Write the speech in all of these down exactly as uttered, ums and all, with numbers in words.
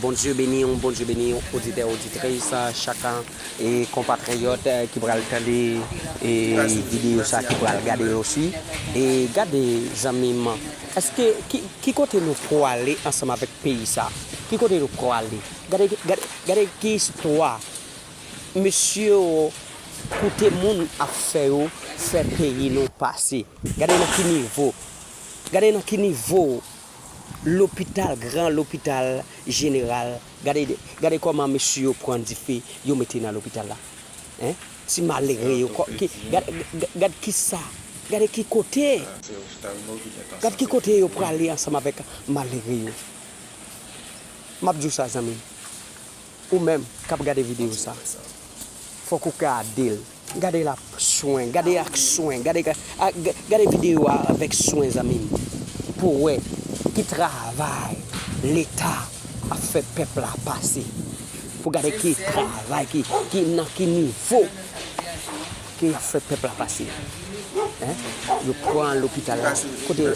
Bondye beni w, Bondye beni w, oditè, oditris, chak e konpatriyòt e ki pral tande e videyo sa, ki pral gade l osi. E gade, zanmi m, èske ki, ki kote nou prale ansanm avèk peyi sa? Ki kote nou prale? Gade, gade, gade ki istwa mesye yo koute moun ap fè yo fè peyi nou pase. Gade nan ki nivo. Gade nan ki nivo lopital, gran lopital jeneral. Gade, gade kòman mesye yo pran dife, yo mete nan lopital la. Hein? Ti malere yo. Kò- ki- Gade, gade, gade ki sa. Gade ki kote. Gade ki kote yo prale ansanm avèk malere yo. M ap di w sa, zanmi m. Ou menm k ap gade videyo sa, fòk ou gade l. Gade l ak swen, gade ak swen, gade, a- ga- gade videyo a avèk swen, zanmi m, pou w wè ki travay Leta ap fè pèp la pase. Pou gade ki travay, ki, ki nan ki nivo ke y ap fè pèp la pase. Hein? Yo pran lopital la. Kote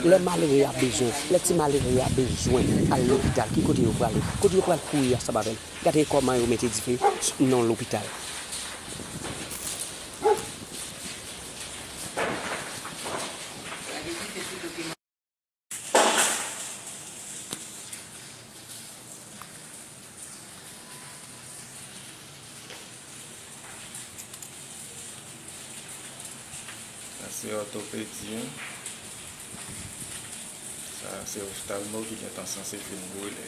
lè malere a bezwen, lè ti malere a bezwen al lopital, ki kote yo prale? Kote yo pral kouri ansanm avè l? Gade kòman yo mete dife nan lopital. Sa se òtopedi, wi. Sa se oftalmo ki gentan sanse fin brile.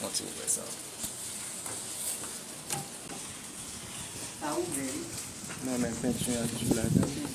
Yon ti ouvè sa. Pa ouvè, wi. Non, men penti a di ladan.